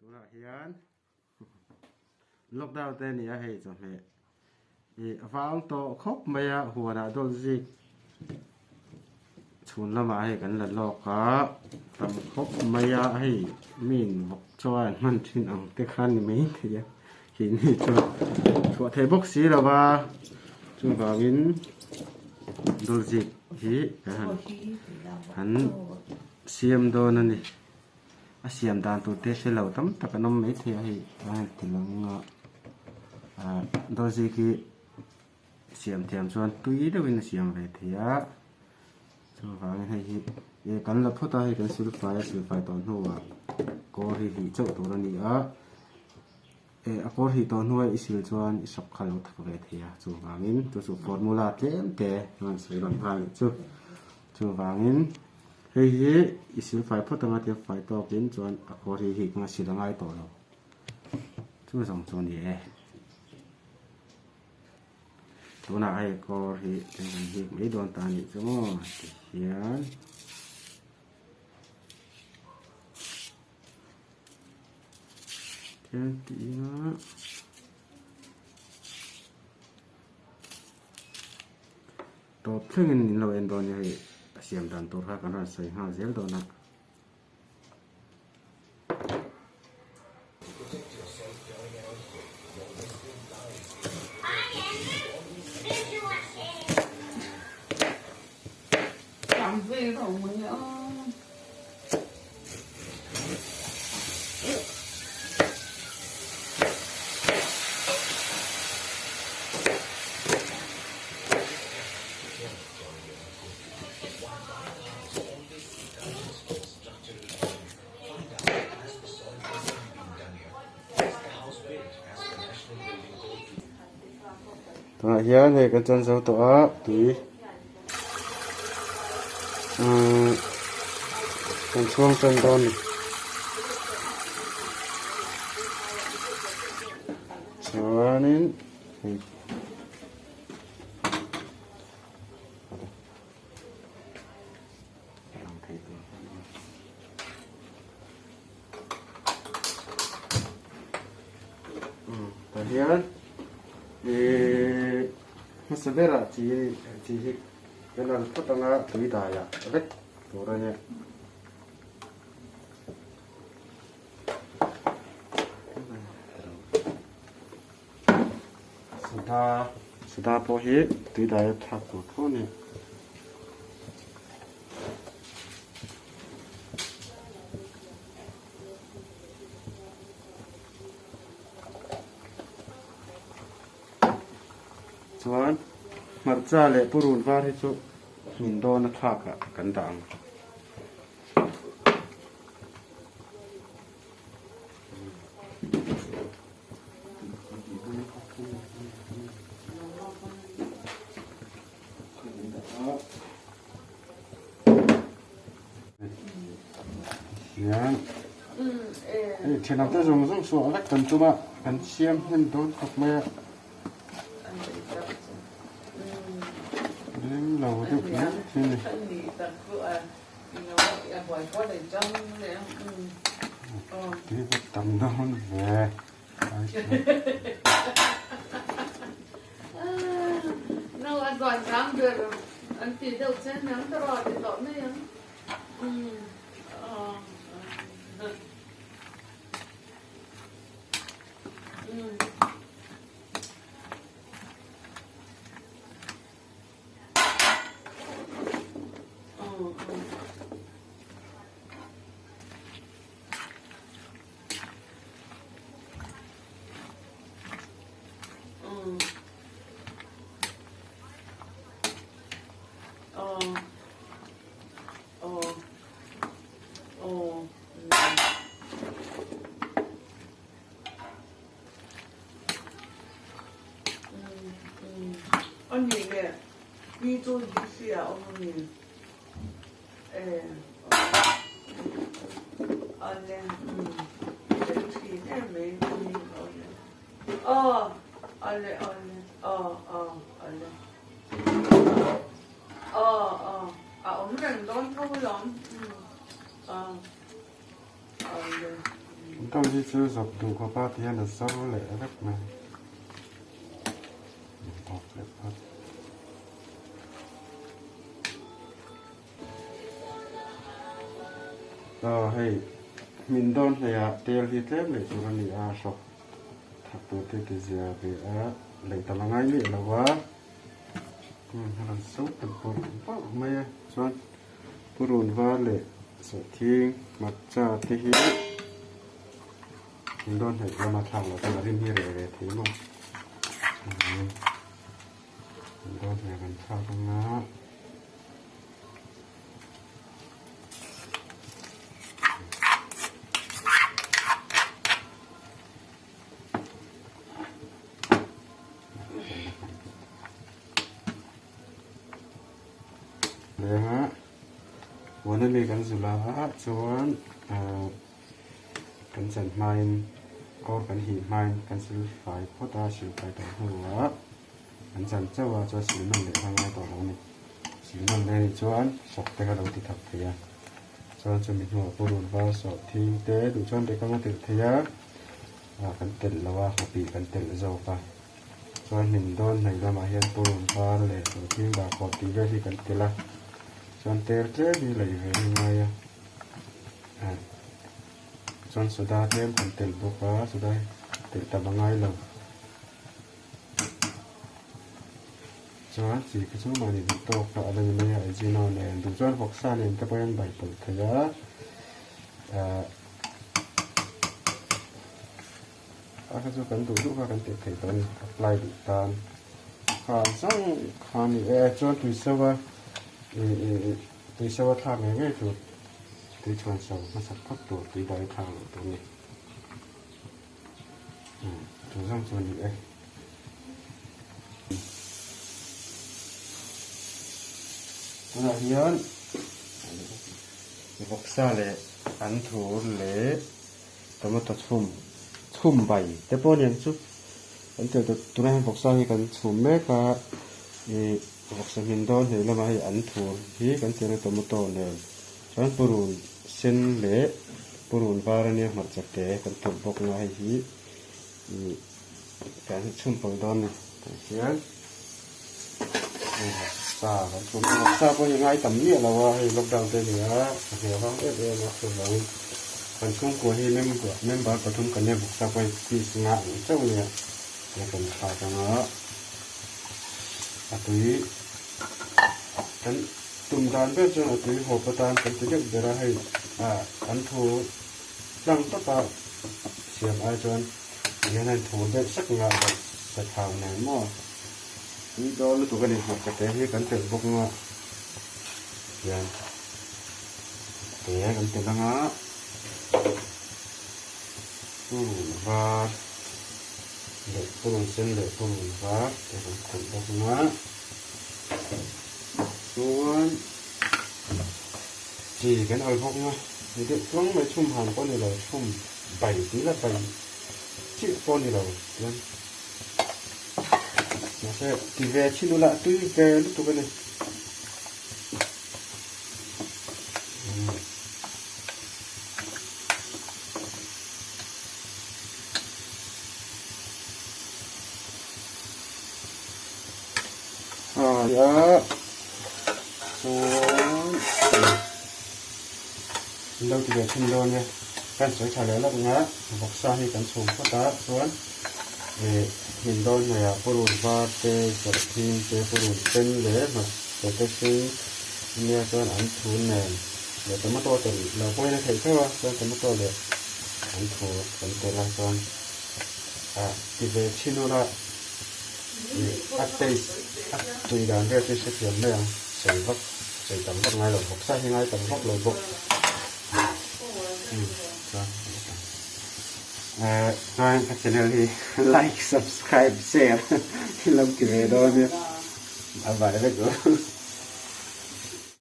Tunah hian lockdown te a ni a hei chawhmeh ih a vang tawh khawp mai a huanah dawn zik chhun lamah hei kan la lawk a tam khawp mai a hei min vawk chuan hman thin ang te kha ni mai thei a keini chuan chhuah thei bawk si lo va chuvangin dawl zik hi kan han han siam dawn a ni. A siam dan tur te hre lo tam tak an awm maithei a hei a han ti lang a ah dawzi khi siam thiam chuan tui deuhin a siam ve thei a chuvangin hei hi ih kan la phawt a hei kan silfai a silfai tawh hnuah kawr hi hlih chauh tur a ni a eh a kawr hlih tawh hnuah i sil chuan i sawp kha a lo thak ve thei a chuvangin chu chu formula tlem te a rawn sawi rawn nghal leh chu chuvangin. Hei hi i sil fai phawt anga tia fai tawkin chuan a kawr hi hik anga sil a ngai tawh lo. Chu zawng chu a ni e. Tunah hei kawr hi kan han hik mai dawn ta a nih chu maw tihian. Tihian tih ila. Tawp thlengin in lo en dawn nia hei a siam dan tur kha kan rawn sawi nghal zel dawn a. Tunah hian hei kan chuan zo tawh a tui umm kan chhuang tan dawn a ni chuanin hei Tah hian ihh hmasa berah chi chi hi kan rawn phawt anga tui daiah vek tur a nia. Sangha sangha pawh hi tui dai a thlak tur tho a ni. Chuan hmarcha leh purun var hi chu hmin dawn a thlak ah kan dah ang. Hian hei thenawm te zawng zawng saw vek kan tum a kan siam hnem dawn khawp mai a reng lo deuh mai thei a ni. Tui va tam dawn ve. Dawng hi chu zawp duh khawpa ti hian a zo leh vek mai. Off leh phawt. Aw hei hmin dawn hleiah tel hi tlem leh tur a ni a, hrawk thak tur te ti zia ve a, lei tam a ngai miah lo a, a rawn so ta bawrh bawrh mai a, chuan purun var leh sawhthing hmarcha te hi hmin dawn hleih lama thlak loh chuan a rim hi reh ve thei maw chuvangin hmin dawn hleih kan thlak anga. Lenga huan ami kan zul a chuan ah kan chan hmain kawr kan hih hmain kan sil fai phawt a sil fai tawh hnuah An chan chauh a chuan sil man leh kha ngai tawh lo a ni. Sil man leh a nih chuan sawk te kha lo ti thak thei a. Chuan chumi hnuah purun var sawh thing te duh chuan bekang a telh thei a, ah kan telh lo a, nghapih kan telh zawk a. Chuan hmin dawn hnaih lamah hian purun var leh sawh thing dah khawh tih vel hi kan telh a. Chuan tel tlem hi laih ve hi ngai a. Ah chuan soda tlem kan telh bawk a, soda hi telh tam a ngai lo. Chuan chi kha chu mahni duh tawk a la ni mai a, Ajino nen duh chuan vawksa nen te pawhin an bai pawlh thei a, ahh a kha chu kan duh duh kha kan tih theih tawh a ni, apply duh tan kha zawng kha a ni e, chuan tui so a ih tui so a thlak ngei ngei tur tui chhuan so hmasak phawt tur tui dai thlak loh tur a ni. Chu zawng chu a ni e. Tunah hian vawksa leh anthur leh tomato chhum chhum bai te pawh a ni ang chu. Kan tel tawh tunah hian vawksa hi kan chhum mek a ih vawksa hmin dawn hei lamah hei anthur hi kan tel a tomato nen chuan purun sen leh purun var a nia hmarcha te kan tawlh bawk anga hei hi ih kan chhum pawlh dawn a ni tah hian vawksa kan chhum a vawksa pawh hi ngai tam miah lo a hei lockdown te a ni a a hmel vang em em a chuvangin kan chhungkua hi member member pathum kan nia vawksa pawh hi piece nga ang chauh a nia te kan thlak anga a tui kan Tum dan ber chuan a tui hawp atan kan ti deuh ber a, hei ah an thu tlang tawpa siam ai chuan tihian a inthu deuh sek nga bawk sathau nen maw tui dawn lutuk a ni hmarcha te hi kan telh bawk nga hian te kan telh anga purun var leh purun sen leh purun var te kan telh bawk nga. Chuan chi kan al bawk nga ni deuh tluang mai chhum han pawh a ni lo chhum bai tih la bai chiah pawh a ni lo chuan mahse ti ve chin ula a tui ve lutuk a ni. A chuan an lo ti ve thin dawn e kan sawi tha leh lawk anga vawksa hi kan chhum phawt a chuan ih hmin dawn hnuaiah purun var te zawrhthing te purun sen leh hmarcha te hring ania chuan an thu nen leh tomato tel lo pawhin a theih theuh a chuan tomato leh an thu kan tel a chuan ah ti ve thin ula. A taste a tui dan vel chu hrethiam mai ang sawi vak sawi tam vak ngai lo bawk sa hi ngai tam vak lo bawk chuan chuan ka channel hi like subscribe share hi lo ti ve dawn nia a vai vek lo.